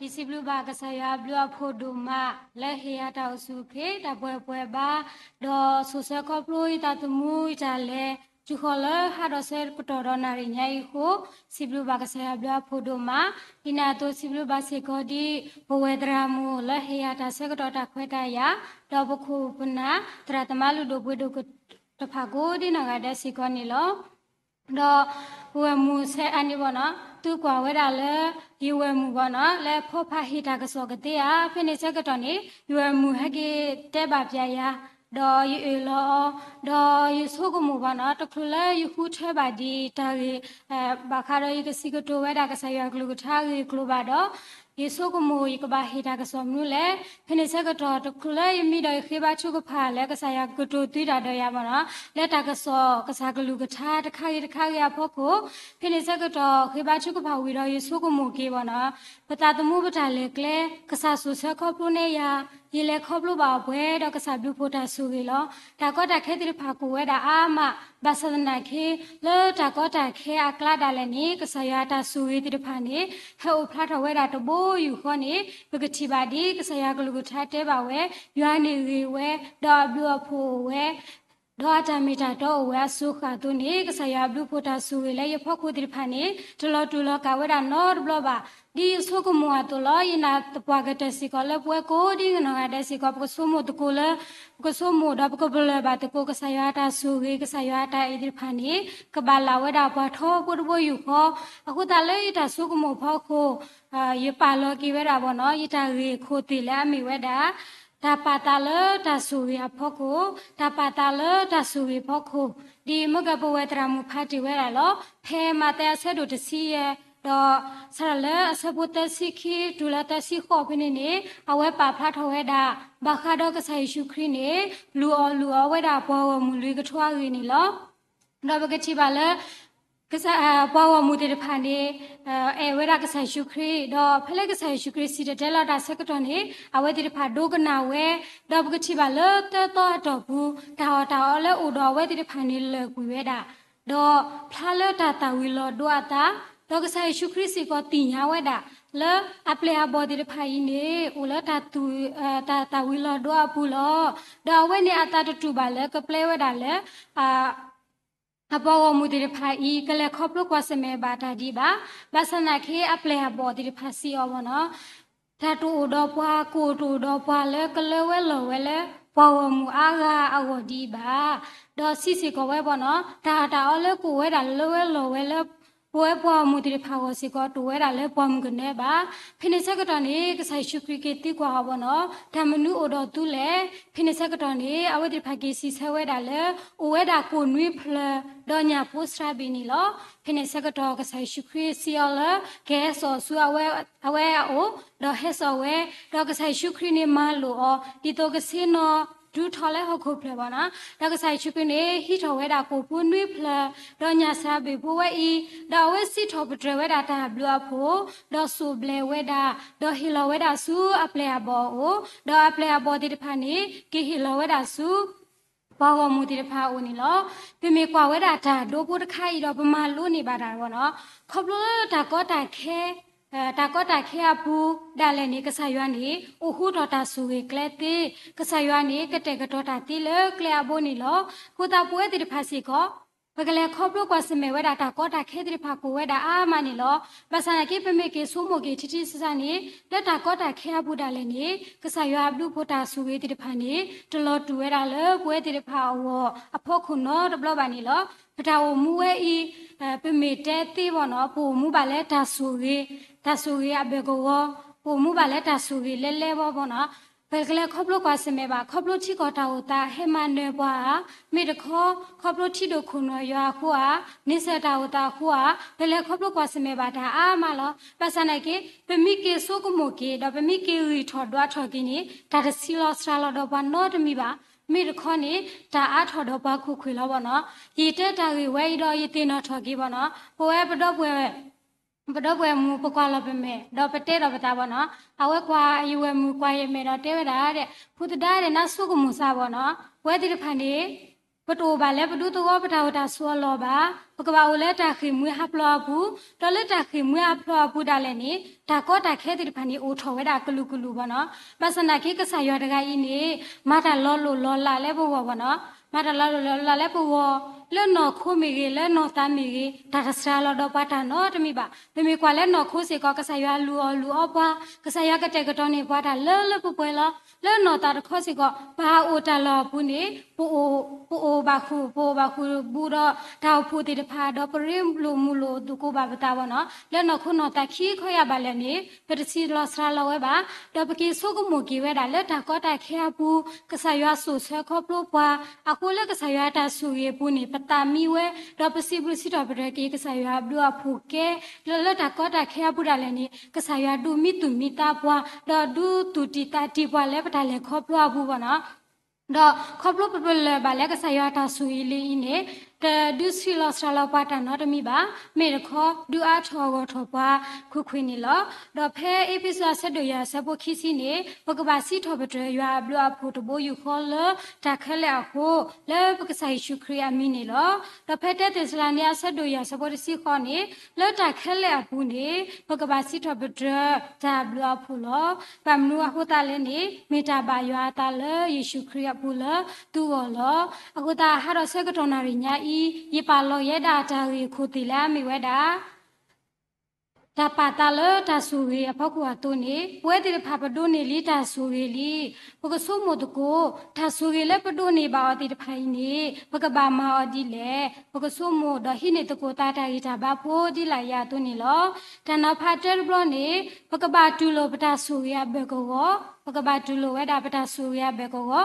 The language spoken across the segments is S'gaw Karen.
ယစံးဘျုးဘၣ်ကစၢ်ယွၤအဘျုးအဖှိၣ်ဒိၣ်မး လၢဟ့ၣ်ယၤတၢ်အိၣ်ဆူၣ်အိၣ်ချ့ တၢ်ပှဲၤပှဲၤဘါ, ဒီးဆိၣ်ဆၢခီဖျိယသးသမူယတၢ်လဲၤ တုၤဃီၤလၢဟါဒီးဆၢကတီၢ်ဒီးနၣ်ရံၣ်ညါအံၤအဃိ, စံးဘျုးဘၣ်ကစၢ်ယွၤအဘျုးအဖှိၣ်ဒိၣ်မး, ဒ်န့ၣ်အသိးစံးဘျုးဘၣ်စ့ၢ်ကီးဒ် ပဝဲသရၣ်မုၣ်လၢဟ့ၣ်ယၤတၢ်ဆၢကတီၢ်တၢ်ခွဲးတၢ်ယာ်, ဒီးပခိၣ်ပနၢ် သရၣ်သမါလုၢ်ဒိၣ်ပှ့ၤဒိၣ်တဖၣ်ကိးဒ်နီၢ်ဂၤဒဲးစ့ၢ်ကီးန့ၣ်လီၤ. ဒီးပဝဲၢ်မုၢ်ဆဲးအါန့ၣ်ဘၣ်နီၤ, သုကွၢ်ဝဲဒၣ်လၢ ယဝဲၢ်မုၢ်ဘၣ်နီၤ, လၢဖီဖးဟ့ၣ်တၢ်ကစီၣ်ကသ့ဧါ, ဖဲန့ၣ်ဆၢကတီၢ်န့ၣ် ယဝဲၢ်မုၢ်ဟဲက့ၤတဲဘၣ်ပၠးယၤ, ဒီးယအၢၣ်လီၤအီၤ, ဒီးယဆိကမိၣ်ဘၣ်နီၤ, တချုးလၢယဃုထၢဘၣ်ဒံးတၢ်ဂ့ၢ် ဘၣ်ဃးဒီးယကစံးကတိၤဝဲဒၣ်ကစၢ်ယွၤကလုၢ်ကထါအဂ့ၢ်အကျိၤဘၣ်ဒီး, ယဆိကမိၣ်ယကဘၣ်ဟ့ၣ်တၢ်ကစီၣ်မနုၤလဲၣ်. ဖဲန့ၣ်ဆၢကတီၢ် တချုးလၢယမံဒီးယဃ့ဘါထုကဖၣ်လၢကစၢ်ယွၤကတိၤတုၤတၢ်ဒီးယၤဘၣ်နီၤ, လၢတၢ်ကစီၣ်ကစၢ်ကလုၢ်ကထါတခါဂ့ၤတခါဂ့ၤအဖီခိၣ်, ဖဲန့ၣ်ဆၢကတီၢ်ဃ့ဘါထုကဖၣ်ဝံၤဒီးယဆိကမိၣ်က့ၤဘၣ်နီၤ, ပသးသမူပတၢ်လဲၤကျဲ ကစၢ်ဆိၣ်ဆၢခီဖျိန့ၢ်ယၤ, ယလဲၤခီဖျိဘၣ်အီၤပှဲၤဒီးကစၢ်ဘျုးဖှိၣ်တၢ်ဆိၣ်ဂ့ၤလီၤ. တၢ်ကီတၢ်ခဲသ့ၣ်တဖၣ်ကအိၣ်ဝဲဒၣ်အါမး, ဘၣ်ဆၣ်သနာ်က့ လၢတၢ်ကီတၢ်ခဲအကျါဒၣ်လဲာ်န့ၣ် ကစၢ်ယွၤအတၢ်ဆိၣ်ဂ့ၤသ့ၣ်တဖၣ်န့ၣ် ဟဲအိၣ်ဖျါထီၣ်ဝဲဒၣ်တဘိယူၢ်ဃီန့ၣ် ပကထံၣ်ဘၣ်ဒ်ကစၢ်ယွၤကလုၢ်ကထါတဲဘၣ်ဝဲ, ယွၤန့ၣ်ဂ့ၤဝဲ, ဒီးအဘျုးအဖှိၣ်အိၣ်ဝဲ ဒီးအတၢ်မ့ၢ်တၢ်တီအိၣ်ဝဲအစိၤဃာ်အသိးန့ၣ် ကစၢ်ယွၤအဘျုးဖှိၣ်တၢ်ဆိၣ်ဂ့ၤလၢယဖီခိၣ်သ့ၣ်တဖၣ်န့ၣ် တလီၤတူာ်လီၤကာ်ဝဲဒၣ်နီတဘျီဘၣ်. ဒ်ယဆိကမိၣ်အသိးလီၤ, ယနာ်သပှၢ်ကတၢၢ်စ့ၢ်ကီးလၢပဝဲကိးဒ်နီၢ်ဂၤဒဲးစ့ၢ်ကီး ပကဆိကမိၣ်သကိးလၢ ပကဆိကမိၣ်ဒီးပကပလၢၢ်ဘၣ်သကိး ကစၢ်ယွၤအတၢ်ဆိၣ်ဂ့ၤ ကစၢ်ယွၤအတၢ်အဲၣ်သ့ၣ်တဖၣ်န့ၣ် ကဘၣ်လၢ်ဝဲဒၣ်ပှၤထီဘိတဘိယူၢ်ဃီ. အဃိသတးလၢယတၢ်ဆိကမိၣ်ဖီခိၣ် ယပာ်လီၤက့ၤဝဲဒၣ်ဘၣ်နီၤ ယတၢ်ဂ့ၢ်ခိၣ်သ့ၣ်လၢအမ့ၢ်ဝဲဒၣ် တၢ်ပာ်သးလၢတၢ်ဆိၣ်ဂ့ၤအဖီခိၣ်, တၢ်ပာ်သးလၢတၢ်ဆိၣ်ဂ့ၤအဖီခိၣ်, ဒ်မ့ၢ်ကပဝဲသရၣ်မုၣ်ဖးတ့ၢ်ဝဲဒၣ်လီၤ. ဖဲမးသဲအဆၢဒိၣ်တဆံယဲၢ်, ဒီးစးထီၣ်လၢအဆၢဖိသၢဆံခံတုၤလၢသၢဆံဃိးဖဲန့ၣ်န့ၣ် အဝဲပာ်ဖျါထီၣ်ဝဲဒၣ် ဘၣ်ဃးဒီးကစၢ်ယ့ၣ်ၡူးခရံာ်န့ၣ် လူၤအီၣ်လူၤအီဝဲဒၣ်ပှၤဂီၢ်မုၢ်လွံၢ်ကထိအဂ့ၢ်န့ၣ်လီၤ. ဒီးပကထံၣ်ဘၣ်လၢ ကစၢ်, ပှၤဂီၢ်မုၢ်သ့ၣ်တဖၣ်န့ၣ် အဲၣ်ဝဲဒၣ်ကစၢ်ယ့ၣ်ၡူးခရံာ်, ဒီးဖဲလၢကစၢ်ယ့ၣ်ၡူးခရံာ်စံၣ်တဲၤတဲလီၤတၢ်ဆၢကတီၢ်န့ၣ် အဝဲသ့ၣ်တဖၣ်ဒိကနၣ်ဝဲ, ဒီးပကထံၣ်ဘၣ်လၢသၢသီအတီၢ်ပူၤ တၢ်အီၣ်တၢ်အီလၢအိၣ်ဒီးအဝဲသ့ၣ်တဖၣ်န့ၣ်လၢာ်ကွံာ်ဝဲဒၣ်, ဒီးဖျါလၢတၢ်သၣ်ဝံၤလီၤဒိအသး, ဒီးကစၢ်ယ့ၣ်ၡူးခရံာ်စ့ၢ်ကီးသ့ၣ်ညါဝဲဒၣ် လၢအပျဲၢ်အဘီၣ်သ့ၣ်တဖၣ်အံၤန့ၣ် အိၣ်လၢတၢ်သူၣ်, တၢ်သၣ်ဝံၤလီၤဒိအပူၤလီၤ. ဒီးအဝဲန့ၣ်အသးတတူၢ်ဘၣ်လၢကပျဲဝဲဒၣ်လၢ အပှၤဂီၢ်မုၢ်သ့ၣ်တဖၣ်အံၤ ကလဲၤခီဖျိကွၢ်ဆၢၣ်မဲာ်ဘၣ်တၢ်ဒံးဘၣ်. ဘၣ်ဆၣ်သနာ်က့အပျဲၢ်အဘီၣ်သ့ၣ်တဖၣ်စံးအီၤဘၣ်နီၤ, တၢ်တအိၣ်ဒီးပှၤ ကအိၣ်တအိၣ်ဒီးပှၤလၢကလၢဝဲလီၤဝဲလၢ ပှၤဂီၢ်မုၢ်အါဂၤအဂီၢ်ဒံးဘၣ်. ဒီးစံးစ့ၢ်ကီးဝဲဘၣ်နီၤ, တၢ်အီၣ်တၢ်အီလၢကအိၣ်ဝဲဒၣ်လၢဝဲလီၤဝဲလၢ ပဝဲပှၤဂီၢ်မုၢ်သ့ၣ်တဖၣ်အဂီၢ်စ့ၢ်ကီး တအိၣ်ဝဲဒၣ်လၢပှၢ်မုၢ်ကနၢဘၣ်. ဖဲန့ၣ်ဆၢကတီၢ်န့ၣ် ကစၢ်ယ့ၣ်ၡူးခရံာ်က့ၤသံကွၢ်အီၤဘၣ်နီၤ, တၢ်မနုၤအိၣ်ဒီးသုလဲၣ်. ဖဲန့ၣ်ဆၢကတီၢ်န့ၣ် အဝဲသ့ၣ်တဖၣ်က့ၤစံးဆၢဝဲဒၣ်လၢ အိၣ်ဝဲဒၣ်ကိၣ်နွံဖျၢၣ် ဒီးညၣ်ဖိစှၤဘ့ၣ်န့ၣ်လီၤ. ဖဲန့ၣ်ဆၢကတီၢ် ကစၢ်ယ့ၣ်ၡူးခရံာ်စံးအီၤလၢ ကဟဲစိာ်ဆူအဝဲအအိၣ်, ဒီးဟဲစိာ်ဝဲ, ဒီးကစၢ်ယ့ၣ်ၡူးခရံာ်န့ၣ်မၤလိာ်အီၤ ဒ်သိးကဆ့ၣ်နီၤဒုးထီၣ်လၢဟီၣ်ခိၣ်ဖျၢၣ်ဘၣ်နီၤ. ဒီးကစၢ်ယ့ၣ်ၡူးခရံာ်န့ၣ် ဟံးထီၣ်ဝဲဒၣ်ကိၣ်ဖိနွံဖျၢၣ် ဒီးညၣ်စှၤဘ့ၣ်ဖိဝဲအံၤ, ဒီးအဝဲစံးထီၣ်ပတြၢၤဝဲဒၣ်တၢ်ဘျုးအဖှိၣ်, ဒီးစိၢ်ဘျဲးဝဲဒၣ်, ဒီးဟ့ၣ်လီၤဝဲဒၣ်ဆူအပျဲၢ်အဘီၣ်အအိၣ်, ဒီးအပျဲၢ်အဘီၣ်သ့ၣ်တဖၣ်န့ၣ် က့ၤဟ့ၣ်လီၤဝဲဒၣ်ဆူ ပှၤဂီၢ်မုၢ်သ့ၣ်တဖၣ်အအိၣ်န့ၣ်လီၤ. ပမ့ၢ်ကွၢ်ဝဲဒၣ်တၢ်ဒိဖိတခါအံၤဒီး ပမၤလိန့ၢ်ဘၣ်တၢ်ဘၣ်နီၤ, ခီဖျိလၢတၢ်ကီတၢ်ခဲ တၢ်ကီတၢ်ခဲအပူၤဒၣ်လဲာ်န့ၣ် ကစၢ်ယွၤန့ၣ် အိၣ်ဃူထီၣ်တၢ်ဆိၣ်ဂ့ၤကျဲသ့, ကစၢ်ယွၤန့ၣ် ကတဲာ်ကတီၤတၢ်သ့လၢကျဲအဘိန့ၣ်လီၤ. အဃိသတးပဝဲသ့ၣ်တဖၣ်စ့ၢ်ကီး ပကလဲၤခီဖျိကွၢ်ဆၢၣ်မဲာ်ဝဲဒၣ်တၢ်ကီတၢ်ခဲသ့ၣ်တဖၣ်ကအိၣ်ဝဲဒၣ်အါမးန့ၣ်လီၤ. ဘၣ်ဆၣ်သနာ်က့ ပမ့ၢ်က့ၤဆိကမိၣ်က့ၤထံထံဆးဆးန့ၣ် လၢတၢ်ကီတၢ်ခဲအပူၤဒၣ်လဲာ်န့ၣ် ကစၢ်ယွၤအဘျုးဖှိၣ်တၢ်ဆိၣ်ဂ့ၤသ့ၣ်တဖၣ်န့ၣ် တလီၤတူာ်ဝဲဒၣ်လၢပဝဲသ့ၣ်တဖၣ်အဂီၢ်အဖီခိၣ်နီတဘျီဘၣ်န့ၣ်လီၤ. ပတၢ်အိၣ်မူဝဲအံၤ ပမ့ၢ်တဲသ့ဘၣ်နီၤ ပအိၣ်မူဘၣ်လၢတၢ်ဆိၣ်ဂ့ၤ, တၢ်ဆိၣ်ဂ့ၤအဘၢၣ်ကဝီၤ, ပအိၣ်မူဘၣ်လၢတၢ်ဆိၣ်ဂ့ၤလဲလဲဘၣ်ဘၣ်နီၤ. ပကလဲၤခီဖျိကွၢ်ဆၢၣ်မဲာ်ဘၣ် ခီဖျိထံကီၢ်တၢ်အိၣ်သးဟဲမၤနၢၤပှၤဧါ, မ့ၢ်တခီ ခီဖျိထံဒိၣ်ခိၣ်နီၢ်ယွၤအဃိဧါ, န့ဆၢၣ်တၢ်အိၣ်သးအဃိဧါ, ပလဲၤခီဖျိကွၢ်ဆၢၣ်မဲာ်ဘၣ်တၢ်အါမးလီၤ. ဘၣ်ဆၣ်သနာ်က့ ပမ့ၢ်က့ၤဆိကမိၣ်က့ၤ ဒီးပမ့ၢ်က့ၤဂံၢ်ထီၣ်ဒွးထီၣ်က့ၤန့ၣ် တၢ်တဆံးလီၤစှၤလီၤဒီးပှၤနီတမံၤဘၣ်. မ့ၢ်တခီန့ၣ် တၢ်အါထီၣ်ဒီးပှၤခိၣ်ခွဲၣ်လီၤဘၣ်နီၤ. ယတဲတၢ်ဂ့ၢ်ဝဲအံၤဒီး ယသ့ၣ်နီၣ်ထီၣ်က့ၤဘၣ်နီၤ. ပဝဲပဒီပုၢ်ဝဲၢ် ပဒီပုၢ်ဝဲၢ်မုၣ် ပကွၢ်လီၤပမဲာ် ဒီးပတဲဒီးပသးဘၣ်နီၤ. အဝဲကွၢ်ယဝဲၢ်မုၣ်ကွၢ်ယမဲာ်ဒီးတဲဝဲဒၣ်ဒဲး ဖိသဒါဒဲး နဆိကမိၣ်စၢ်ဘၣ်နီၤ. ပဝဲသ့ၣ်တဖၣ်န့ၣ် ပတအိၣ်ဘၣ်လၢပဒူသဝီပတၢ်အိၣ်တၢ်ဆိးအလီၢ်ဘၣ်. ပကဘၣ်အိၣ်လၢတၢ်ဃ့ၢ်မှံဟးဖျိးအပူၤ, ဒီးလၢတၢ်ဃ့ၢ်မှံဟးဖျိးအပူၤဒၣ်လဲာ်န့ၣ် တၢ်ကီတၢ်ခဲသ့ၣ်တဖၣ်န့ၣ် အိၣ်ထီၣ်ဝဲဒၣ်ကလုာ်ကလုာ်ဘၣ်နီၤ. ဘၣ်ဆၣ်သနာ်က့ ကစၢ်ယွၤတဂၤအံၤန့ၣ် မၤတၢ်လီၤလိၢ်လီၤလးလၢပဂီၢ်ဘၣ်နီၤ. မၤတၢ်လီၤလိၢ်လီၤလးလၢပဂီၢ်, လၢနီၢ်ခိမ့ၢ်ဂ့ၤ, လၢနီၢ်သးမ့ၢ်ဂ့ၤ, တၢ်တစှၤလီၤဒီးပှၤတၢ်နီတမံၤဘၣ်. ပမ့ၢ်ကွၢ်လၢနီၢ်ခိစ့ၢ်ကီး ကစၢ်ယွၤလူၢ်အီၣ်လူၢ်အီပှၤ, ကစၢ်ယွၤကတဲာ်ကတီၤန့ၢ်ပှၤတၢ်လၢလၢပှဲၤပှဲၤလီၤ. လၢနီၢ်သးတခီစ့ၢ်ကီး ပဟးအိၣ်တၢ်လီၢ်အပူၤန့ၣ် ပအိၣ်, ပအိၣ်ဘၣ်ဃုာ်, ပအိၣ်ဘၣ်ဃုာ်ဘူးဒီး တၢ်အိၣ်ဖှိၣ်သ့ၣ်တဖၣ် ဒီးပရ့လိာ်မုာ်လိာ်သကိးဘၣ်ပသးဘၣ်နီၤ. လၢနီၢ်ခိနီၢ်သးခံခီယၢ်ဘၣ်လဲၣ်န့ၣ် ပတဆံးလီၤစှၤလီၤဝဲဘၣ်. ဒီးပက့ၤဆိကမိၣ်က့ၤဝဲဒၣ်လၢတၢ်ကီတၢ်ခဲအပူၤ ကစၢ်ယွၤစိာ်ဆှၢခီဖျိပှၤ, အဃိလၢကစၢ်ယွၤအတၢ်ဆိၣ်ဂ့ၤအပူၤန့ၣ် ပသးမံဝဲ, ဒီးပစံးဘျုးစံးထီၣ်ပတြၢၤက့ၤ ကစၢ်ယွၤအဘျုးအဖှိၣ်ကဲ, လၢလၢတၢ်ကီတၢ်ခဲအပူၤဒၣ်လဲာ်န့ၣ် ကစၢ်ယွၤဒုးမံသူၣ်မံသးပှၤ, ဒီးဒုးသူၣ်တံၢ်သးတံၢ်ပှၤလၢပတၢ်လဲၤခီဖျိအပူၤဘၣ်နီၤ. ဒီးခီဖျိပပလၢၢ်ဘၣ်လၢကစၢ်ယွၤအတၢ်ဆိၣ်ဂ့ၤလံအံၤန့ၣ် တဒုးဆံးလီၤစှၤလီၤပှၤတၢ်နီတမံၤဘၣ်. မ့ၢ်တခီ ဒုးအါထီၣ်အဂီၢ်ထီၣ်ပှၤခွ့ခွ့န့ၣ်လီၤ. ဒီးဖဲအ့းဖ့းစူးအဆၢဒိၣ်ယဲၢ်အဆၢဖိခံဆံန့ၣ် ပကဘၣ်စံးထီၣ်ပတြၢၤယွၤအဘျုးအဖှိၣ်တဘိယူၢ်ဃီလၢတၢ်ခဲလၢာ်အဃိ လၢပကစၢ်ယ့ၣ်ၡူးခရံာ်အမံၤန့ၣ်လီၤ. ဒီးဖဲတၢသ့းစၤလနံအဆၢဒိၣ်ယဲၢ်အဆၢဖိတဆံဃိးန့ၣ် လၢတၢ်ခဲလၢာ်အပူၤန့ၣ် ပကဘၣ်စံးထီၣ်ပတြၢၤတၢ်ဘျုးအဖှိၣ်လီၤ. ဘၣ်မနုၤအဃိသတးလဲၣ်န့ၣ် မ့ၢ်တၢ်ဘၣ်ယွၤအသးလၢယ့ၣ်ၡူးခရံာ်အပူၤလၢသုဂီၢ်လီၤ. အဃိသတး ဟါဒီးဆၢကတီၢ်နၣ်ရံၣ်ညါအံၤ ယပာ်လီၤယဲဒၣ်တၢ်ဂ့ၢ်ခိၣ်သ့ၣ်လၢအမ့ၢ်ဝဲဒၣ် တၢ်ပာ်သးလၢတၢ်ဆိၣ်ဂ့ၤအဖီခိၣ်အသိးန့ၣ် ပဝဲသ့ၣ်တဖၣ်ပဒိးန့ၢ်လံတၢ်ဆိၣ်ဂ့ၤလံ. ပကဆိကမိၣ်သကိး တၢ်ဆိၣ်ဂ့ၤလၢပဒိးန့ၢ်ဘၣ်အီၤသ့ၣ်တဖၣ်အံၤန့ၣ် ပကဘၣ်မၤအီၤဒ်လဲၣ်. ပကဆိကမိၣ်ဒီးဟံးန့ၢ်သကိးသးတၢ်ဂံၢ်တၢ်ဘါဖိဒ်လာ်ယၤအသိးန့ၣ်လီၤ. တၢ်နီၤဖးတၢတဘျီန့ၣ် ပကဘၣ်တူၢ်လိာ်ပတၢ်ဆိၣ်ဂ့ၤအဘၢၣ်ကဝီၤ, ပကဘၣ်တူၢ်လိာ်ဝဲဒၣ်ပတၢ်ဆိၣ်ဂ့ၤအဘၢၣ်ကဝီၤ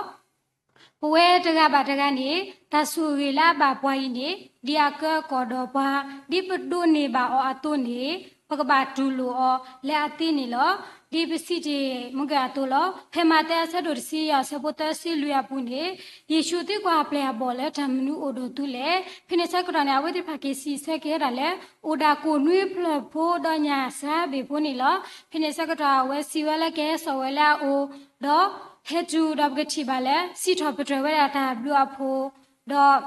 ပဝဲတဂၤဘၣ်တဂၤန့ၣ် တၢ်ဆိၣ်ဂ့ၤလၢအဘၣ်ပှၤအံၤန့ၣ် ဒ်အကၢကီၢ်ဒီးပှၤ ဒ်ပဒိးန့ၢ်ဘၣ်အီၤအသိးန့ၣ် ပကဘၣ်တူၢ်လိာ်အီၤလၢအသ့န့ၣ်လီၤ. ဒ်ပစံးတ့ၢ်မုၢ်ဂၢၢ်အသိးလီၤ. ဖဲမးသဲအဆၢဒိၣ်တဆံယဲၢ် အဆၢဖိသၢဆံလွံၢ်အပူၤန့ၣ် ယ့ၣ်ၡူးသံကွၢ်အပျဲၢ်အဘီၣ်လၢ တၢ်မနုၤအိၣ်ဒီးသုလဲၣ်. ဖဲန့ၣ်ဆၢကတီၢ်န့ၣ် အဝဲသ့ၣ်တဖၣ်က့ၤစံးဆၢက့ၤဝဲဒၣ်လၢ အိၣ်ဒၣ်ကိၣ်နွံဖျၢၣ်ဖိဒီးညၣ်စှၤဘ့ၣ်ဖိန့ၣ်လီၤ. ဖဲန့ၣ်ဆၢကတီၢ်အဝဲစံးဝဲလၢကဟဲစိာ်ဝဲလၢအအိၣ် ဒီးဟဲတုၤဒီးပကထံၣ်ဘၣ်လၢ စံးထီၣ်ပတြၢၤဝဲဒၣ်တၢ်ဘျုးအဖှိၣ် ဒီး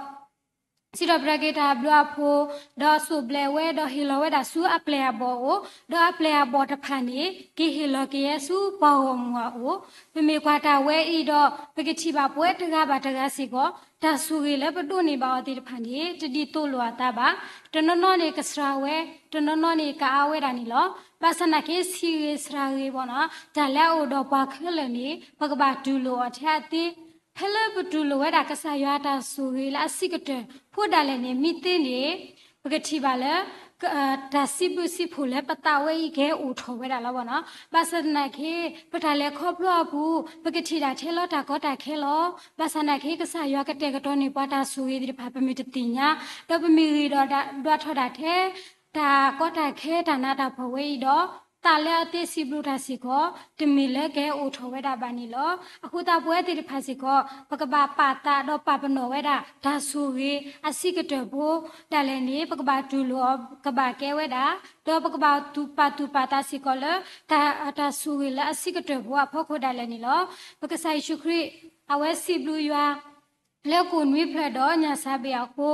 စံးထီၣ်ပတြၢၤက့ၤတၢ်ဘျုးအဖှိၣ် ဒီးစိၢ်ဘျဲးဝဲ ဒီးဟ့ၣ်လီၤဝဲဒၣ်ဆူအပျဲၢ်အဘီၣ်အအိၣ်, ဒီးအပျဲၢ်အဘီၣ်တဖၣ်န့ၣ် က့ၤဟ့ၣ်လီၤက့ၤယဲဆူပှၤဂီၢ်မုၢ်အအိၣ်. ပမ့ၢ်ကွၢ်တၢ်ဝဲအံၤဒီး ပကထံၣ်ဘၣ်ပဝဲတဂၤဘၣ်တဂၤစ့ၢ်ကီး တၢ်ဆိၣ်ဂ့ၤလၢပဒိးန့ၢ်ဘၣ်အီၤသ့ၣ်တဖၣ်န့ၣ် တဒ်သိးလိာ်အသးဘၣ်. တနီၤနီၤန့ၣ်ကစှၤဝဲ, တနီၤနီၤန့ၣ်ကအါဝဲဒၣ်န့ၣ်လီၤ. ဘၣ်ဆၣ်သနာ်က့ ဆံးဂ့ၤစှၤဂ့ၤဘၣ်နီၤ, တၢ်လၢအအိၣ်ဒီးပှၤခဲလၢာ်န့ၣ် ပကဘၣ်တူၢ်လိာ်အီၤထဲအသ့ ဖဲလၢပတူၢ်လိာ်ဝဲဒၣ်ကစၢ်ယွၤအတၢ်ဆိၣ်ဂ့ၤလၢအဆံးကတၢၢ်ဖိဒၣ်လဲာ်န့ၣ် မ့ၢ်သ့န့ၣ် ပကထံၣ်ဘၣ်လၢ တၢ်စံးဘျုးစံးဖှိၣ်လၢပသးဝဲအံၤကဟဲအိၣ်ထီၣ်ဝဲဒၣ်လီၤဘၣ်နီၤ. ဘၣ်ဆၣ်သနာ်က့ ပတၢ်လဲၤခီဖျိအပူၤ ပကထံၣ်တၢ်ထဲလီၤတၢ်ကီတၢ်ခဲလီၤ. ဘၣ်ဆၣ်သနာ်က့ ကစၢ်ယွၤကတဲာ်ကတီၤန့ၢ်ပှၤတၢ်ဆိၣ်ဂ့ၤသ့ၣ်တဖၣ် ပမ့ၢ်တသ့ၣ်ညါ ဒီးပမ့ၢ်ဂ့ၤဒီးဒွးထီၣ်ဒၣ်ထဲ တၢ်ကီတၢ်ခဲတၢ်နးတၢ်ဖှီၣ်ဝဲအံၤဒီး သးလၢအသ့စံးဘျုးတၢ်စ့ၢ်ကီး တမ့ၢ်လၢကဟဲအိၣ်ထီၣ်ဝဲဒၣ်ဘၣ်န့ၣ်လီၤ. အဃိသတးပဝဲသ့ၣ်တဖၣ်စ့ၢ်ကီး ပကဘၣ်ပာ်သးဒီးပာ်ပနီၣ်ဝဲဒၣ်တၢ်ဆိၣ်ဂ့ၤအဆံးကတၢၢ်ဖိဒၣ်လဲာ်န့ၣ် ပကဘၣ်တူၢ်လိာ်အီၤ ကဘၣ်ကဲဝဲဒၣ် ဒီးပကဘၣ်တူၢ်ပာ်သူၣ်ပာ်သးစ့ၢ်ကီးလၢ တၢ်, တၢ်ဆိၣ်ဂ့ၤလၢအဆံးကတၢၢ်ဖိအဖီခိၣ်ဒၣ်လဲာ်န့ၣ်လီၤ. ပကစၢ်ယ့ၣ်ၡူးခရံာ် အဝဲစံးဘျုးယွၤ လၢကိၣ်နွံဖျၢၣ်ဒီးညၣ်စှၤဘ့ၣ်အဃိ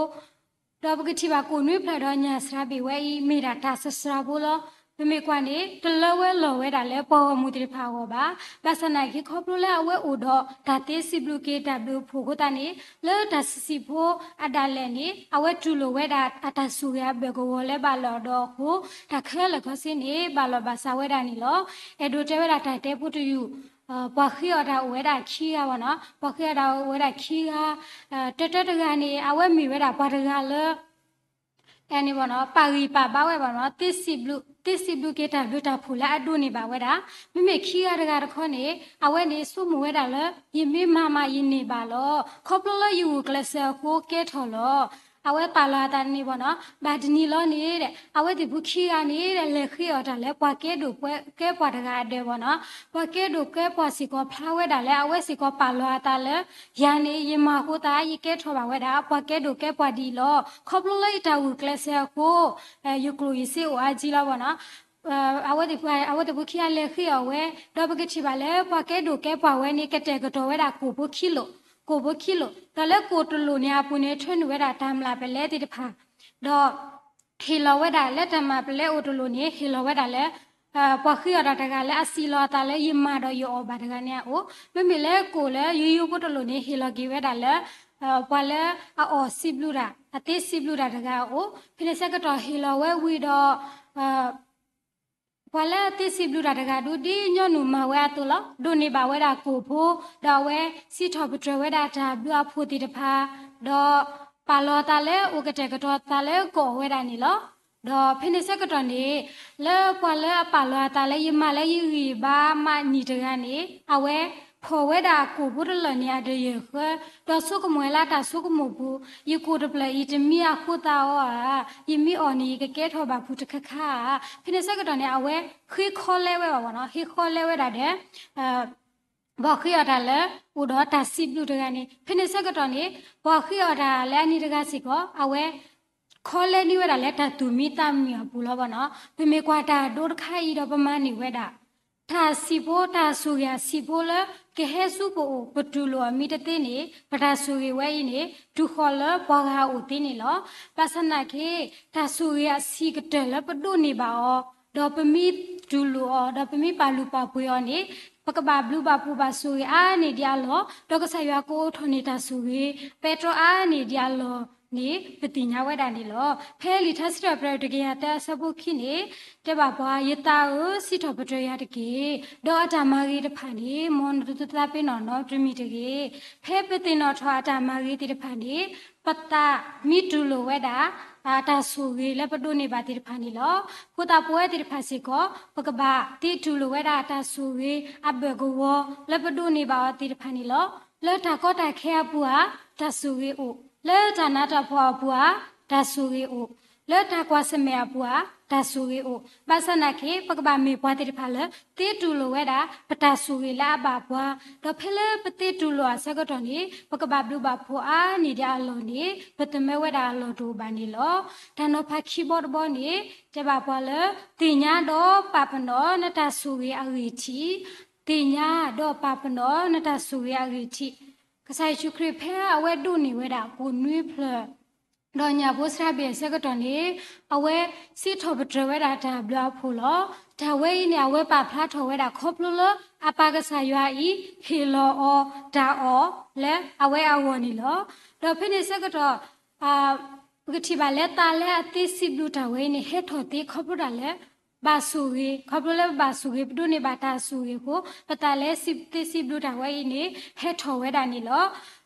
ဒီးပကထံၣ်ဘၣ်ကိၣ်နွံဖျၢၣ်ဒီးညၣ်စှၤဘ့ၣ်ဝဲအံၤ မ့ၢ်ဒၣ်တၢ်စှၤစှၤဖိလီၤ. ပမ့ၢ်ကွၢ်န့ၣ် တလၢဝဲလီၤဝဲဒၣ်လၢပှၤဂီၢ်မုၢ်သ့ၣ်တဖၣ်အဂီၢ်ဘၣ်. ဘၣ်ဆၣ်သနာ်က့ ခီဖျိလၢအဝဲအိၣ်ဒီးတၢ်သ့စံးဘျုးက့ၤတၢ်ဘျုးအဖှိၣ်အဃိသတးန့ၣ် လၢတၢ်စံးစံးဖိအဒၣ်လဲာ်န့ၣ် အဝဲတူၢ်လိာ်ဝဲဒၣ်အတၢ်ဆိၣ်ဂ့ၤအဘၢၣ်ကဝီၤလၢဘၣ်လီၤဒီးအဃိ တၢ်ခဲလၢာ်ခဲဆ့န့ၣ် ဘၣ်လီၤဘၣ်စးဝဲဒၣ်န့ၣ်လီၤ. အဲၣ်ဒိးတဲဝဲဒၣ်တၢ်တဲဖိတယုၢ် ပှၤဃ့အီၣ်တၢ်အိၣ်ဝဲဒၣ်ခံဂၤဘၣ်နီၤ. ပှၤဃ့အီၣ်တၢ်အိၣ်ဝဲဒၣ်ခံဂၤ, တၢတၢတဂၤန့ၣ် အဝဲမ့ၢ်ဝဲဒၣ်ပှၤတဂၤလၢ အဲန့ၣ်ဘၣ်နီၤ ပာ်ဂံၢ်ပာ်ဘါဝဲဘၣ်နီၤ, သ့စံးဘျုး, သ့စံးဘျုးက့ၤတၢ်ဘျုးတၢ်ဖှိၣ်လၢအဒိးန့ၢ်ဘၣ်ဝဲဒၣ်. မ့မ့ၢ်ခံဂၤတဂၤတခီန့ၣ် အဝဲန့ၣ်ဆိကမိၣ်ဝဲဒၣ်လၢ ယမ့ၢ်မၤမးယန့ၢ်ဘၣ်လီၤ. ခီဖျိလၢယဂုာ်ကျဲးစၢးအဃိကဲထီၣ်လီၤ. အဝဲပာ်လီၤအသးန့ၣ်ဘၣ်နီၤ, ဘၣ်တနံၤလီၤန့ၣ်ဒီး အဝဲသ့ၣ်ဖိခံဂၤန့ၣ်ဒီး လဲၤဃ့အီၣ်တၢ်လၢပှၤကဲဒိၣ်ကဲပှၢ်တဂၤအဒၢးဘၣ်နီၤ. ပှၤကဲဒိၣ်ကဲပှၢ်စ့ၢ်ကီးဖျါဝဲဒၣ်လၢ အဝဲစ့ၢ်ကီးပာ်လီၤအသးလၢ ယၤန့ၣ် ယမၤဃိသး ယကဲထီၣ်ဘၣ်ဝဲဒၣ် ပှၤကဲဒိၣ်ကဲပှၢ်ဒ်အံၤလီၤ. ခီဖျိလၢယတၢ်ဂုာ်ကျဲးစၢးအဃိ ယကျိၣ်ယစ့အိၣ်အါကံလီၤဘၣ်နီၤ. အဝဲသ့ၣ်, အဝဲသ့ၣ်ဖိခံဂၤလဲၤဃ့အီၣ်ဝဲ, ဒီးပကထံၣ်ဘၣ်လၢပှၤကဲဒိၣ်ကဲပှၢ်ဝဲန့ၣ် ကတဲာ်ကတီၤဝဲဒၣ်ကိၣ်ဖိခံလိာ်, ကိၣ်ဖိခံလိာ်, ဒီးလၢကိၣ်တလိာ်န့ၣ်အပူၤန့ၣ် ထၢနုာ်ဝဲဒၣ်တၢ်မျၢ်ပလဲသ့ၣ်တဖၣ် ဒီး ဟ့ၣ်လီၤဝဲဒၣ်လၢတၢ်မၤပလဲအိၣ်တလိၣ်န့ၣ် ဟ့ၣ်လီၤဝဲဒၣ်လၢ ပှၤဃ့အီၣ်တၢ်တဂၤလၢအစံးလီၤအသးလၢယမၤဒီးယအီၣ်ဘၣ်တဂၤန့ၣ်အအိၣ်, မ့မ့ၢ်လၢကိၣ်လၢယိယိဖိတလိၣ်န့ၣ် ဟ့ၣ်လီၤက့ၤဝဲဒၣ်လၢ ပှၤလၢအအီၣ်စံးဘျုးတၢ် အသ့စံးဘျုးတၢ်တဂၤအအိၣ်, ဖဲန့ၣ်ဆၢကတီၢ်ဟ့ၣ်လီၤဝဲဝံၤဒီး ပှၤလၢအသ့စံးဘျုးတၢ်တဂၤဒုး ဒ်ညီနုၢ်မၤဝဲအသိးလီၤ. ဒိးန့ၢ်ဘၣ်ဝဲဒၣ်ကိၣ်ဖိ, ဒီးအဝဲစံးထီၣ်ပတြၢၤဝဲဒၣ်တၢ်ဘျုးအဖှိၣ်သ့ၣ်တဖၣ်, ဒီးပာ်လီၤအသးလၢအိၣ်ကတဲာ်ကတီၤသးလၢကအီၣ်ဝဲဒၣ်န့ၣ်လီၤ. ဒီးဖဲန့ၣ်ဆၢကတီၢ်န့ၣ် လၢပှၤလၢအပာ်လီၤအသးလၢယမၤလၢယဂံၢ်ဘါမးနံၤတဂၤန့ၣ် အဝဲဖီၣ်ဝဲဒၣ်အကိၣ်ဖိတလၢာ်န့ၣ် အဒယဲၢ်ဃၢ, ဒီးဆိကမိၣ်ဝဲလၢတၢ်ဆိကမိၣ်ပူၤ, ယကိၣ်တဖျၢၣ်အံၤတမံအဃိသတးအီၤဧါ, ယမ့ၢ်အီၣ်န့ၣ် ယကကဲထီၣ်ဘၣ်ဖုးတခါခါဧါ. ဖဲန့ၣ်ဆၢကတီၢ်န့ၣ် အဝဲဃ့ခီလဲဝဲဘၣ်နီၤ, ဃ့ခီလဲဝဲဒၣ်ဒီး ပှၤဃ့အီၣ်တၢ်လၢ အိၣ်ဒီးတၢ်စံးဘျုးတဂၤန့ၣ်, ဖဲန့ၣ်ဆၢကတီၢ်န့ၣ် ပှၤဃ့အီၣ်တၢ်လၢအနံၤတဂၤစ့ၢ်ကီး အဝဲ ခီလဲန့ၢ်ဝဲဒၣ်လၢတၢ်သူၣ်မံသးမုာ်အပူၤလီၤဘၣ်နီၤ. ပမ့ၢ်ကွၢ်တၢ်ဒိတခါအံၤဒီးပမၤန့ၢ်ဝဲဒၣ် တၢ်စံးဖိ တၢ်ဆိၣ်ဂ့ၤအစံးဖိလၢ ကဟဲဆူပအိၣ် ပတူၢ်လိာ်အီၤမ့ၢ်တသ့န့ၣ် ပတၢ်ဆိၣ်ဂ့ၤဝဲအံၤန့ၣ် တုၤဃီၤလၢပှၤဂၤအအိၣ်သ့န့ၣ်လီၤ. ဘၣ်ဆၣ်သနာ်က့ တၢ်ဆိၣ်ဂ့ၤအဆံးကတၢၢ်လၢပဒိးန့ၢ်ဘၣ်အီၤ ဒီးပမ့ၢ်တူၢ်လိာ်အီၤ ဒီးပမ့ၢ်ပာ်လုၢ်ပာ်ပှ့ၤအီၤန့ၣ် ပကဘၣ်ဘျုးဘၣ်ဖှိၣ်ဘၣ်ဆိၣ်ဂ့ၤအါန့ၢ်ဒံးအလီၢ်, ဒီးကစၢ်ယွၤကအိးထီၣ်န့ၢ်တၢ်ဆိၣ်ဂ့ၤ ပဲတြီအါန့ၢ်ဒံးအလီၢ်န့ၣ် ပသ့ၣ်ညါဝဲဒၣ်န့ၣ်လီၤ. ဖဲလံာ်ထါစံးထီၣ်ပတြၢၤတကယၤသၢအဆၢဖိခံန့ၣ် တဲဘၣ်ပှၤ, ယသးဧၢ, စံးထီၣ်ပတြၢၤယၤတက့ၢ်. ဒီးအတၢ်မၤဂ့ၤတဖၣ်န့ၣ် မ်နတသူၣ်သးပ့ၤနီၣ်နီတမံၤတဂ့ၤ. ဖဲပသ့ၣ်နီၣ်ထီၣ်အတၢ်မၤဂ့ၤသ့ၣ်တဖၣ်န့ၣ် ပသးမ့ၢ်တူၢ်လိာ်ဝဲဒၣ် တၢ်ဆိၣ်ဂ့ၤလၢပဒိးန့ၢ်ဘၣ်သ့ၣ်တဖၣ်န့ၣ်လီၤ. အဃိသတးပဝဲသ့ၣ်တဖၣ်စ့ၢ်ကီး ပကဘၣ်သ့တူၢ်လိာ်ဝဲဒၣ်တၢ်ဆိၣ်ဂ့ၤအဘၢၣ်ကဝီၤလၢပဒိးန့ၢ်ဘၣ်အီၤသ့ၣ်တဖၣ်န့ၣ်လီၤ. လၢတၢ်ကီတၢ်ခဲအပူၤဧါ, တၢ်ဆိၣ်ဂ့ၤအိၣ်, လၢတၢ်နးတၢ်ဖှီၣ်အပူၤဧါ, တၢ်ဆိၣ်ဂ့ၤအိၣ်, လၢတၢ်ကွၢ်ဆၢၣ်မဲာ်အပူၤဧါ, တၢ်ဆိၣ်ဂ့ၤအိၣ်. ဘၣ်ဆၣ်သနာ်က့ ပကဘၣ်မ့ၢ်ပှၤသ့ၣ်တဖၣ်လၢ သ့တူၢ်လိာ်ဝဲဒၣ် ပတၢ်ဆိၣ်ဂ့ၤလၢအဘၣ်ပှၤ, ဒီးဖဲလၢပသ့တူၢ်လိာ်အဆၢကတီၢ်န့ၣ် ပကဘၣ်ဘျုးဘၣ်ဖှိၣ်အါန့ၢ်ဒံးအလီၢ်န့ၣ် ပသမၢဝဲဒၣ်အလီၢ်တအိၣ်ဘၣ်န့ၣ်လီၤ. တၢ်နီၤဖးခံဘီတဘီန့ၣ် တဲဘၣ်ပှၤလၢ သ့ၣ်ညါဒီးပာ်ပနီၣ်နတၢ်ဆိၣ်ဂ့ၤအဂံၢ်ထံး, သ့ၣ်ညါဒီးပာ်ပနီၣ်နတၢ်ဆိၣ်ဂ့ၤအဂံၢ်ထံး. ကစၢ်ယ့ၣ်ၡူးခရံာ်ဖဲအဝဲဒိးန့ၢ်ဝဲဒၣ်ကိၣ်နွံဖျၢၣ် ဒီးညၣ်ဖိစှၤဘ့ၣ်အဆၢကတီၢ်န့ၣ် အဝဲစံးထီၣ်ပတြၢၤဝဲဒၣ်တၢ်ဘျုးအဖှိၣ်လီၤ. တၢ်ဝဲအံၤန့ၣ် အဝဲပာ်ဖျါထီၣ်ဝဲဒၣ်ခီဖျိလၢအပၢ်ကစၢ်ယွၤအံၤ ဟ့ၣ်လီၤအီၤတၢ်အီၣ်လၢအဝဲအဂီၢ်န့ၣ်လီၤ. ဒီးဖဲန့ၣ်ဆၢကတီၢ် ပကထံၣ်ဘၣ်လၢသးလၢအသ့စံးဘျုးတၢ်ဝဲအံၤန့ၣ် ဟဲထီၣ်သ့ခီဖျိတၢ်လၢ ဘၣ်ဆိၣ်ဂ့ၤ, ခီဖျိလၢပဘၣ်ဆိၣ်ဂ့ၤ ပဒိးန့ၢ်ဘၣ်တၢ်ဆိၣ်ဂ့ၤအဃိ ပသးလၢသ့စံးဘျုးတၢ်ဝဲအံၤန့ၣ် ဟဲထီၣ်ဝဲဒၣ်န့ၣ်လီၤ.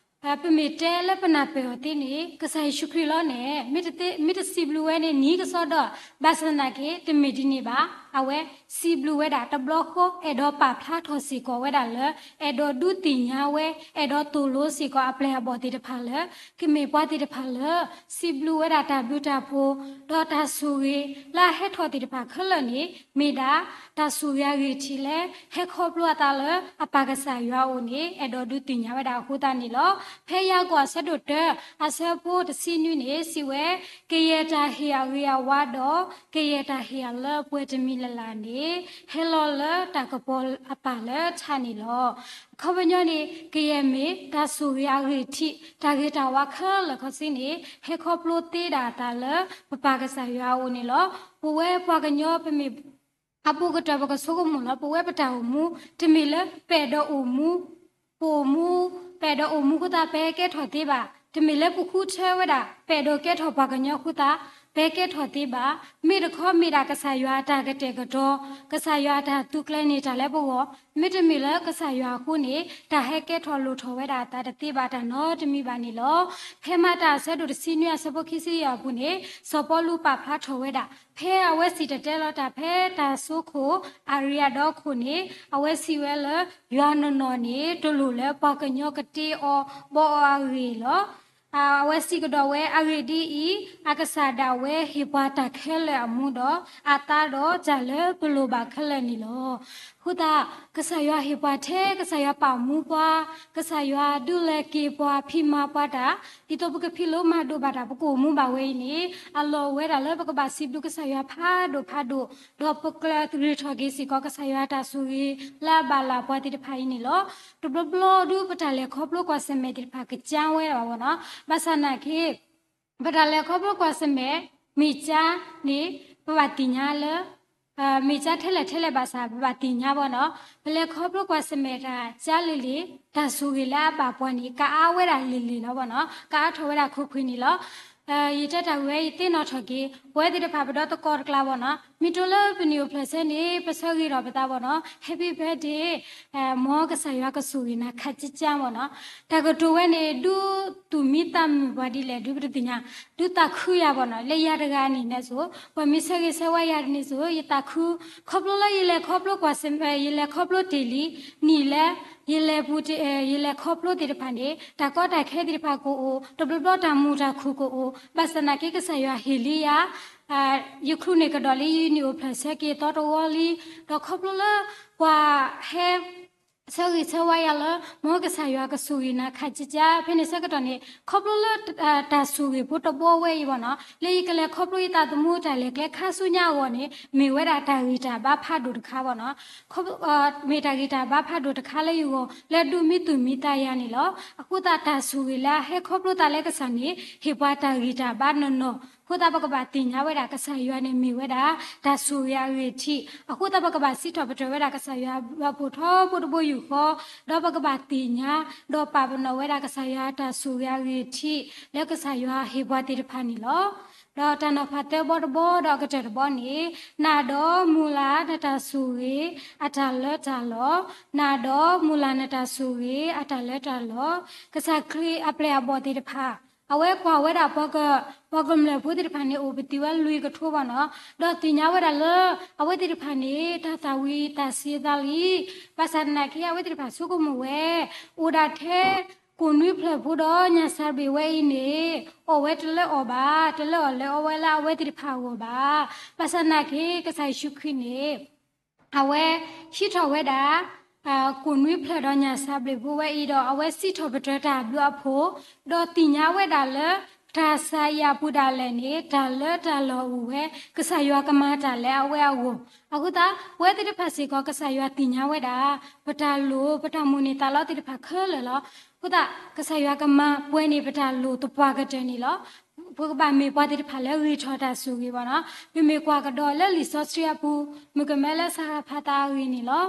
ပမ့ၢ်တဲလၢပနၢ်ပၢၢ်အီၤသ့န့ၣ် ကစၢ်ယ့ၣ်ၡူးခရံာ်လီၤန့ၣ် မ့ၢ်တစံးဘျုးဝဲန့ၣ် နံၤကစီဒီ, ဘၣ်ဆၣ်သနာ်က့ တမ့ၢ်ဒ်န့ၣ်ဘၣ်. အဝဲစံးဘျုးဝဲဒၣ်တဘျီဃီ အဲၣ်ဒိးပာ်ဖျါထီၣ်စ့ၢ်ကီးဝဲဒၣ်လၢ အဲၣ်ဒိးဒုးသ့ၣ်ညါဝဲ, အဲၣ်ဒိးသိၣ်လိစ့ၢ်ကီးအပျဲၢ်အဘီၣ်သ့ၣ်တဖၣ်လၢ ကမ့ၢ်ပှၤသ့ၣ်တဖၣ်လၢ စံးဘျုးဝဲဒၣ်တၢ်ဘျုးတၢ်ဖှိၣ် ဒီးတၢ်ဆိၣ်ဂ့ၤလၢအဟဲထီၣ်သ့ၣ်တဖၣ်ခဲလၢာ်န့ၣ် မ့ၢ်ဒၣ်တၢ်ဆိၣ်ဂ့ၤအဂံၢ်ထံးလၢ ဟဲခီဖျိအသးလၢအပၢ်ကစၢ်ယွၤအအိၣ်န့ၣ် အဲၣ်ဒိးဒုးသ့ၣ်ညါဝဲဒၣ်အဃိသတးန့ၣ်လီၤ. ဖဲယၤကိာ်အဆၢဒိၣ်တၢ အဆၢဖိတဆံနွံန့ၣ် စံးဝဲ, ကယဲၢ်တၢ်ဟ့ၣ်အဂ့ၤအဝါဒီး ကယဲၢ်တၢ်ဟ့ၣ်အလၢအပှဲၤတမံၤလၢ်လၢ်န့ၣ် ဟဲလီၤလၢတၢ်ကပီၤအပၢ်လၢထးန့ၣ်လီၤ. အခီပညီန့ၣ် ကယဲၢ်မ့ၢ်တၢ်ဆိၣ်ဂ့ၤအဂံၢ်ထံး တၢ်ဂ့ၤတၢ်ဝါခဲလၢာ်ခဲဆ့န့ၣ် ဟဲခီဖျိသ့ဒၣ်အသးလၢ ပပၢ်ကစၢ်ယွၤအအိၣ်န့ၣ်လီၤ. ပဝဲပှၤကညီပမ့ၢ် အဘူးကတၢၢ်ပကဆိကမိၣ်လီၤ. ပဝဲပတၢ်အိၣ်မူ တမ့ၢ်လၢပအဲၣ်ဒိးအိၣ်မူ ပအိၣ်မူ ပအဲၣ်ဒိးအိၣ်မူအဃိသတး ပဟဲကဲထီၣ်သ့ဘၣ်. တမ့ၢ်လၢပဃုထၢဝဲဒၣ် ပအဲၣ်ဒိးကဲထီၣ်ပှၤကညီအဃိသတး ပဟဲကဲထီၣ်သ့ဘၣ်. မ့ၢ်တခီမ့ၢ်ဒၣ်ကစၢ်ယွၤအတၢ်ကတဲာ်ကတီၤ, ကစၢ်ယွၤအတၢ်သူကျဲၤန့ၢ်တၢ်လၢပဂီၢ်, မ့တမ့ၢ်လၢကစၢ်ယွၤအဃိန့ၣ် တၢ်ဟဲကဲထီၣ်လိၣ်ထီၣ်ဝဲဒၣ်အသးတသ့ဘၣ်တၢ်နီတမံၤဘၣ်န့ၣ်လီၤ. ဖဲမၤတၢ်အဆၢဒိၣ်တဆံနွံအဆၢဖိခံဆံယဲၢ်အပူၤန့ၣ် စီၤပီလူးပာ်ဖျါထီၣ်ဝဲဒၣ် ဖဲအဝဲစံၣ်တဲၤတဲလီၤတၢ်ဖဲတၢ်စိခိၣ်အရံအဒီခိၣ်န့ၣ် အဝဲစံးဝဲလၢ ယွၤနီၢ်နီၢ်န့ၣ် တလိၣ်လၢပှၤကညီကတ့အီၤဘီအီၤအဂ့ၢ်လီၤ. အဝဲစံးကဒီးဝဲ အဂ့ၢ်ဒ်အံၤ, အကစၢ်ဒၣ်ဝဲဟ့ၣ်ပှၤတၢ်ခဲလၢာ်အမူဒီး အသါဒီးတၢ်လၢပလိၣ်ဘၣ်ခဲလၢာ်န့ၣ်လီၤ. အဃိသတး ကစၢ်ယွၤဟ့ၣ်ပှၤထဲ ကစၢ်ယွၤပာ်မူပှၤ, ကစၢ်ယွၤဒုးလဲၤက့ၤပှၤဖံးမၤပှၤတၢ်, ဒ်သိးပကဖံးလိမၤဒိးဘၣ်တၢ် ပကအိၣ်မူဘၣ်ဝဲအံၤန့ၣ် အလီၢ်အိၣ်ဝဲဒၣ်လၢပကဘၣ်စံးဘျုးကစၢ်ယွၤဖးဒိၣ်ဖးဒိၣ်, ဒီးပကြၢးရ့ၣ်ထီၣ်က့ၤစ့ၢ်ကီး ကစၢ်ယွၤတၢ်ဆိၣ်ဂ့ၤလၢအဘၣ်လၢပှၤသ့ၣ်တဖၣ်အံၤန့ၣ်လီၤ. တဘျီဘျီဒုးပတၢ်လဲၤခီဖျိကွၢ်ဆၢၣ်မဲာ်သ့ၣ်တဖၣ်ကစၢ်ဝဲဒၣ်ဘၣ်နီၤ, ဘၣ်ဆၣ်သနာ်က့ ပတၢ်လဲၤခီဖျိကွၢ်ဆၢၣ်မဲာ် မ့ၢ်ကၠါန့ၣ် ပဘၣ်သ့ၣ်ညါလၢ မ့ၢ်ကၠါထဲလဲၣ်ထဲလဲၣ်ဘၣ်ဆၣ် ပဘၣ်သ့ၣ်ညါဘၣ်နီၤ. ပလဲၤခီဖျိကွၢ်ဆၢၣ်မဲာ်တၢ်ကၠါလံၤလံၤ တၢ်ဆိၣ်ဂ့ၤလၢအဘၣ်ပှၤန့ၣ် ကအါဝဲဒၣ်လံၤလံၤလီၤဘၣ်နီၤ, ကအါထီၣ်ဝဲဒၣ်ခိၣ်ခွံန့ၣ်လီၤ. ယတဲတၢ်ဝဲ ယသ့ၣ်နီၣ်ထီၣ်က့ၤ ပဝဲသ့ၣ်တဖၣ်ပဒီသကိးတကျါဘၣ်နီၤ, မ့ၢ်တိလၢပနံၣ်အိၣ်ဖျဲၣ်ဆၢန့ၣ် ပဆၢဂ့ၤထီၣ်ပသးဘၣ်နီၤ, Happy birthday မ်ကစၢ်ယွၤကဆိၣ်ဂ့ၤနၤခးကၠါကၠါဘၣ်နီၤ. တၢ်ကတိၤဝဲန့ၣ် ဒုးသူၣ်မံသးမုာ်ပှၤဒ်လဲၣ် ဒုးပတသ့ၣ်ညါ, ဒုးသးခုယၤဘၣ်နီၤ, လၢယၤတဂၤန့ၣ်န့ၣ်စိၤ ပှၤမ့ၢ်ဆၢဂ့ၤဆၢဝါယၤန့ၣ်စိၤ ယသးခု, ခီဖျိလၢယလဲၤခီဖျိကွၢ်ဆၢၣ်မဲာ် ယလဲၤခီဖျိတ့ၢ်လံ, နံၣ်လဲၤ ယလဲၤပူၤ ယလဲၤခီဖျိသ့ၣ်တဖၣ်န့ၣ် တၢ်ကီတၢ်ခဲသ့ၣ်တဖၣ်ကအိၣ်, တဘျီဘျီတၢ်မုာ်တၢ်ခုၣ်ကအိၣ်, ဘၣ်ဆၣ်သနာ်က့ကစၢ်ယွၤဟ့ၣ်လံယၤ ယချုးန့ၢ်ကဒီးလံယနံၣ်အိၣ်ဖျဲၣ်ဆၢက့ၤသီတဝီလံ, ဒီးခီဖျိလၢ ပှၤဟဲ ဆၢဂ့ၤဆၢဝါယၤလၢ မ်ကစၢ်ယွၤကဆိၣ်ဂ့ၤနၤခးကၠါကၠါ ဖဲန့ၣ်ဆၢကတီၢ်န့ၣ် ခီဖျိလၢ တၢ်ဆိၣ်ဂ့ၤဖိတဘီဝဲအံၤဘၣ်နီၤ လၢယကလဲၤခီဖျိယသးသမူတၢ်လဲၤကျဲခါဆူညါအဂီၢ်န့ၣ် မ့ၢ်ဝဲဒၣ်တၢ်ဂံၢ်တၢ်ဘါဖးဒိၣ်တခါဘၣ်နီၤ မ့ၢ်တၢ်ဂံၢ်တၢ်ဘါဖးဒိၣ်တခါလၢယဂီၢ် လၢဒုးမံသူၣ်မံသးယၤန့ၣ်လီၤ. အဃိသတးတၢ်ဆိၣ်ဂ့ၤလၢအဟဲခီဖျိသးလၢကစၢ်န့ၣ် ဟ့ၣ်ပှၤတၢ်ဂံၢ်တၢ်ဘါနီၢ်နီၢ်, အဃိသတးပကဘၣ်သ့ၣ်ညါဝဲဒၣ်ကစၢ်ယွၤန့ၣ်မ့ၢ်ဝဲဒၣ် တၢ်ဆိၣ်ဂ့ၤအဂ့ၢ်ထံး, အဃိသတးပကဘၣ်စံးထီၣ်ပတြၢၤဝဲဒၣ်ကစၢ်ယွၤဘၣ်ဖှိၣ်ထီဘိတဘိယူၢ်ဃီ, ဒီးပကဘၣ်သ့ၣ်ညါ ဒီးပာ်ပနီၣ်ဝဲဒၣ်ကစၢ်ယွၤတၢ်ဆိၣ်ဂ့ၤအဂ့ၢ်ထံး လၢကစၢ်ယွၤဟ့ၣ်ပှၤသ့ၣ်တဖၣ်န့ၣ်လီၤ. ဒီးတၢ်နီၤဖးသၢဘီတဘီဒီးအကတၢၢ်တဘီန့ၣ်, နၤဒီးမုၢ်လၢ်နတၢ်ဆိၣ်ဂ့ၤ အတၢ်လၢတၢ်လီၤ, နၤဒီးမုၢ်လၢ်နတၢ်ဆိၣ်ဂ့ၤ အတၢ်လၢတၢ်လီၤ, ကစၢ်ခရံာ်အပျဲၢ်အဘီၣ်သ့ၣ်တဖၣ် အဝဲကွၢ်ဝဲဒၣ်ပှၤက ပှၤကမျၢၢ်ဖိသ့ၣ်တဖၣ်န့ၣ် အိၣ်ပသံဝဲလွံၢ်ကထိဘၣ်နီၤ, ဒီးသ့ၣ်ညါဝဲဒၣ်လၢ အဝဲသ့ၣ်တဖၣ်န့ၣ် တၢ်သၣ်ဝံၤသးစ့ၤသးလံ, ဘၣ်ဆၣ်သနာ်က့ အဝဲသ့ၣ်တဖၣ်ဆိကမိၣ်ဝဲ အိၣ်ဒၣ်ထဲ ကိၣ်နွံဖျၢၣ်ဖိဒီးညၣ်စၢ်ဘ့ၣ်ဝဲအံၤန့ၣ် အီၣ်ဝဲတလၢအီၣ်ဘၣ်, တလၢအီၣ်လၢအီဝဲလၢအဝဲသ့ၣ်တဖၣ်အဂီၢ်ဘၣ်. ဘၣ်ဆၣ်သနာ်က့ ကစၢ်ယ့ၣ်ၡူးခရံာ်န့ၣ် အဝဲဟံးထီၣ်ဝဲဒၣ် ကိၣ်နွံဖျၢၣ်ဒီးညၣ်စၢ်ဘ့ၣ်ဖိဝဲအံၤဒီး အဝဲစံးထီၣ်ပတြၢၤတၢ်ဘျုးအဖှိၣ်, ဒီးသ့ၣ်ညါဝဲဒၣ်လၢ တၢ်ဆါအံၤအပူၤဒၣ်လဲာ်န့ၣ် တၢ်လၢတၢ်လီၢ်အိၣ်ဝဲ, ကစၢ်ယွၤကမၤတၢ်လၢအဝဲအဂီၢ်. အဃိသတး ပဝဲသ့ၣ်တဖၣ်စ့ၢ်ကီး ကစၢ်ယွၤသ့ၣ်ညါဝဲဒၣ် ပတၢ်လိၣ် ပတၢ်မိၣ်န့ၢ်သးလီသ့ၣ်တဖၣ်ခဲလၢာ်လီၤ. အဃိသတး ကစၢ်ယွၤကမၤပှဲၤန့ၢ်ပတၢ်လိၣ်သပှၢ်ကတၢၢ်န့ၣ်လီၤ. ပကဘၣ်မ့ၢ်ပှၤသ့ၣ်တဖၣ်လၢဂံၢ်ထီၣ်တၢ်ဆိၣ်ဂ့ၤဘၣ်နီၤ. ပမ့ၢ်ကွၢ်ကဒီးလၢလံာ်စီဆှံအပူၤ မုၢ်ကမဲလၢစၤရဖးသးအဂ့ၢ်န့ၣ်လီၤ.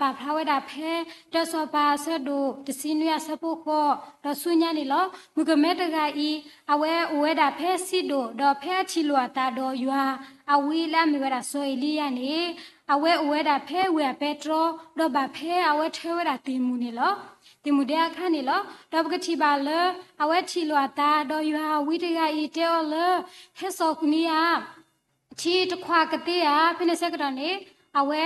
ပာ်ဖျါဝဲဒၣ်ဖဲ တၢစီၤပၤအဆၢဒိၣ်တဆံနွံအဆၢဖိဃိး ဒီးဆူညါန့ၣ်လီၤ. မုၢ်ကမဲတဂၤအံၤ အဝဲအိၣ်ဝဲဒၣ်ဖဲစံဒိၣ် ဒီးဖဲအထံၣ်လိာ်အသးဒီးယွၤအဝံလၢအမ့ၢ်ဝဲဒၣ်စီၤအ့လံယၤန့ၣ် အဝဲအိၣ်ဝဲဒၣ်ဖဲဝ့ၢ်အပဲတြီ ဒီးဘၣ်ဖဲအဝဲထၢဝဲဒၣ်သ့ၣ်မုၣ်န့ၣ်လီၤ. သ့ၣ်မုၣ်ဒဲအခါန့ၣ်လီၤ. ဒီးပကထံၣ်ဘၣ်လၢ အဝဲထံၣ်လိာ်အသးဒီးယွၤအဝံတဂၤအံၤတဲအီၤလၢ ဟဲစိာ်န့ၢ်ယၤ ထံတခွးကသ့ဧါ. ဖဲန့ၣ်ဆၢကတီၢ်န့ၣ် အဝဲ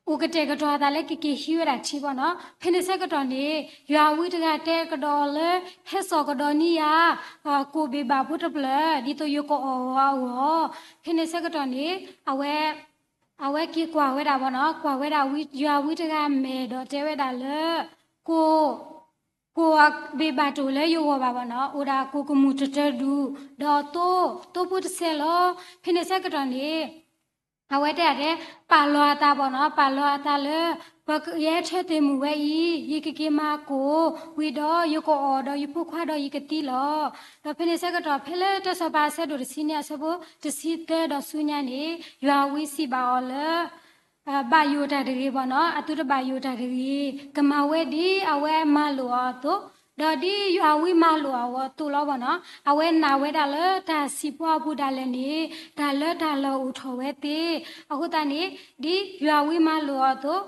အိၣ်ကတဲာ်ကတီၤအသးလၢကက့ၤဟံးဝဲဒၣ်ထံဘၣ်နီၤ. ဖဲန့ၣ်ဆၢကတီၢ်န့ၣ် ယွၤအဝံတဂၤတဲကဒီးအီၤလၢ ဟဲစိာ်ကဒီးန့ၢ်ယၤ ကိၣ်ဘ့ၣ်ဘၣ်ဖိတဖျၢၣ် ဒ်သိးယကအီၣ်အီၤအဂီၢ်. ဖဲန့ၣ်ဆၢကတီၢ်န့ၣ် အဝဲ အဝဲက့ၤကွၢ်ဝဲဒၣ်ဘၣ်နီၤ, ကွၢ်ဝဲဒၣ်ယွၤဝံတဂၤမဲာ်ဒီးတဲဝဲဒၣ်လၢ ကိၣ် ကိၣ်ဘ့ၣ်ဘၣ်တအိၣ်လၢယဂီၢ်ဘၣ်ဘၣ်နီၤ, အိၣ်ဒၣ်ကိၣ်ကမူၣ်တတၢၤဒူၣ် ဒီးသိ သိဖိတစဲးလီၤ. ဖဲန့ၣ်ဆၢကတီၢ်န့ၣ် အဝဲတဲဒၣ်တဲ ပာ်လီၤအသးဘၣ်နီၤ, ပာ်လီၤအသးလၢ ပှၤကယဲၢ်ထၢသ့ၣ်မုၣ်ဝဲအံၤ ယကက့ၤမၤကိၣ်ဝံၤဒီး ယကအီၣ်ဒီးယဖိခွါဒီးယကသံလီၤ. ဒီးဖဲန့ၣ်ဆၢကတီၢ် ဖဲလၢတၢစီၤပၤအဆၢဒိၣ်တဆံနွံအဆၢဖိတဆံသၢဒီးဆူညါန့ၣ် ယွၤဝံစံးဘၣ်အီၤလၢ ဘၣ်ယိၣ်တၢ်တဂ့ၤဘၣ်နီၤ, အသုတဘၣ်ယိၣ်တၢ်တဂ့ၤ, ကမၤဝဲဒ်အဝဲမၤလိာ်အီၤအသိး, ဒီးဒ်ယွၤဝံမၤလိာ်အီၤအသိးလီၤဘၣ်နီၤ. အဝဲနာ်ဝဲဒၣ်လၢတၢ်စံးပှၤအပူၤဒၣ်လဲာ်န့ၣ် တၢ်လၢတၢ်လီၢ်အိၣ်ထီၣ်ဝဲသ့. အဃိသတးန့ၣ် ဒ်ယွၤဝံမၤလိာ်အီၤအသိး,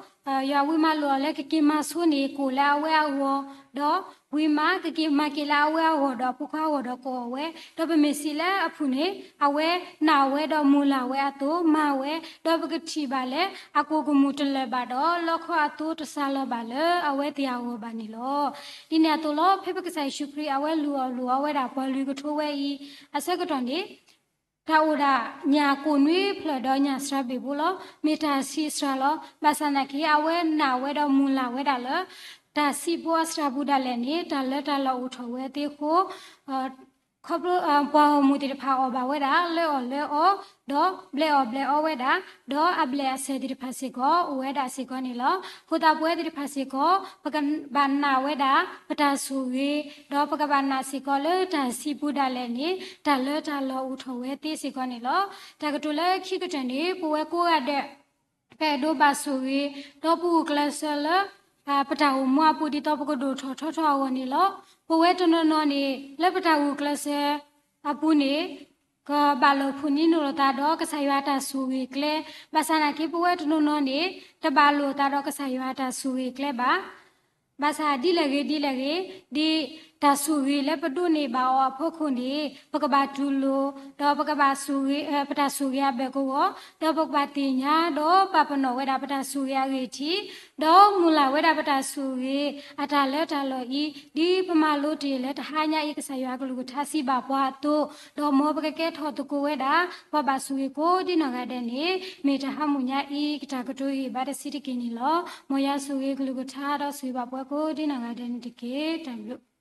ယွၤဝံမၤလိာ်အီၤလၢကက့ၤမၤဆိန့ၢ်ကိၣ်လၢအဝဲအဂီၢ်, ဒီးဝံမၤကက့ၤမၤက့ၤလၢအဝဲအဂီၢ်ဒီးအဖိခွါအဂီၢ်ဒီးကအီၣ်ဝဲ, ဒီးပမ့ၢ်စံးလၢအဖုၣ်န့ၣ် အဝဲနာ်ဝဲဒီးမုၢ်လၢ်ဝဲအသိးမၤဝဲ, ဒီးပကထံၣ်ဘၣ်လၢအကိၣ်ကမူၣ်တလၢာ်ဘၣ်ဒီး လီခီအသိတစှၤလီၤဘၣ်လၢအဝဲသ့ၣ်အဂီၢ်ဘၣ်န့ၣ်လီၤ. ဒ်န့ၣ်အသိးလီၤ, ဖဲပကစၢ်ယ့ၣ်ၡူးခရံာ် အဝဲလုၢ်အီၣ်လုၢ်အီဝဲဒၣ်ပှၤလွံၢ်ကထိဝဲအံၤ အဆၢကတီၢ်န့ၣ် တၢ်အိၣ်ဒၣ်ညၣ်ကိၣ်နွံဖျၢၣ်ဒီးညၣ်စှၤဘ့ၣ်ဖိလီၤ. မ့ၢ်တၢ်ဆံးစှၤလီၤ. ဘၣ်ဆၣ်သနာ်က့ အဝဲနာ်ဝဲဒီးမုၢ်လၢ်ဝဲဒၣ်လၢ တၢ်စံးပှၤအစှၤပူၤဒၣ်လဲာ်န့ၣ် တၢ်လၢတၢ်လီၢ်အိၣ်ထီၣ်ဝဲသ့အဃိ ခီဖျိ ပှၤဂီၢ်မုၢ်သ့ၣ်တဖၣ်အီၣ်ဘၣ်ဝဲဒၣ် လၢအီၣ်လၢအီ, ဒီးဘျဲးအီၣ်ဘျဲးအီဝဲဒၣ်, ဒီးအဘျဲးအဆဲးသ့ၣ်တဖၣ်စ့ၢ်ကီး အိၣ်ဝဲဒၣ်စ့ၢ်ကီးန့ၣ်လီၤ. အဃိသတးပဝဲသ့ၣ်တဖၣ်စ့ၢ်ကီး ပကဘၣ်နာ်ဝဲဒၣ် ပတၢ်ဆိၣ်ဂ့ၤ, ဒီးပကဘၣ်နာ်စ့ၢ်ကီးလၢတၢ်စံးပူဒၣ်လဲာ်န့ၣ် တၢ်လၢတၢ်လီၢ်အိၣ်ထီၣ်ဝဲသ့စ့ၢ်ကီးန့ၣ်လီၤ. တၢ်ကတိၤလၢခံကတၢၢ်န့ၣ် ပဝဲကိးဂၤဒဲး ပအဲၣ်ဒိးဘၣ်ဆိၣ်ဂ့ၤ, ဒီးပဂုာ်ကျဲးစၢးလၢ ပတၢ်အိၣ်မူအပူၤ ဒ်သိးပကဒိၣ်ထီၣ်ထီထီၣ်အဂီၢ်န့ၣ်လီၤ. ပဝဲတနီၤနီၤန့ၣ် လၢပတၢ်ဂုာ်ကျဲးစၢးအပူၤန့ၣ် ကဘၣ်လိာ်ဖိးန့ၢ်လိာ်သးဒီးကစၢ်ယွၤအတၢ်ဆိၣ်ဂ့ၤကျဲ, ဘၣ်ဆၣ်နာ်က့ ပဝဲတနီၤနီၤန့ၣ် တဘၣ်လိာ်သးဒီးကစၢ်ယွၤအတၢ်ဆိၣ်ဂ့ၤကျဲဘၣ်. ဘၣ်ဆၣ်ဒ်လဲၣ်ဂ့ၤဒ်လဲၣ်ဂ့ၤ, ဒ်တၢ်ဆိၣ်ဂ့ၤလၢပဒိးန့ၢ်ဘၣ်အီၤအဖီခိၣ်န့ၣ် ပကဘၣ်တူၢ်လိာ်, ဒီးပကဘၣ်ဆိၣ်ဂ့ၤ, ပတၢ်ဆိၣ်ဂ့ၤအဘၢၣ်ကဝီၤ, ဒီးပကဘၣ်သ့ၣ်ညါ ဒီးပာ်ပနီၣ်ဝဲဒၣ်ပတၢ်ဆိၣ်ဂ့ၤအဂ့ၢ်ထံး, ဒီးမုၢ်လၢ်ဝဲဒၣ်ပတၢ်ဆိၣ်ဂ့ၤအတၢ်လၢတၢ်လီၢ်အံၤ, ဒ်ပမၤလိတ့ၢ်လၢတဟါညါအံၤ ကစၢ်ယွၤအကလုၢ်ကထါစံးဘၣ်ပှၤအသိး, ဒီးမ်ပကကဲထီၣ်သကိးဝဲဒၣ် ပှၤဘၣ်ဆိၣ်ဂ့ၤကိးဒ်နီၢ်ဂၤဒဲးန့ၣ် မ့ၢ်တဟါမုၢ်ညါအံၤ ကတၢ်ကတိၤဂ့ၢ်ဘါတဆံးတက့ၢ်န့ၣ်လီၤ. မ်ယွၤဆိၣ်ဂ့ၤကလုၢ်ကထါဒီးဆိၣ်ဂ့ၤဘၣ်ပှၤကိးဒ်နီၢ်ဂၤဒဲးန့ၣ်တက့ၢ်. တၢ်ဘျုး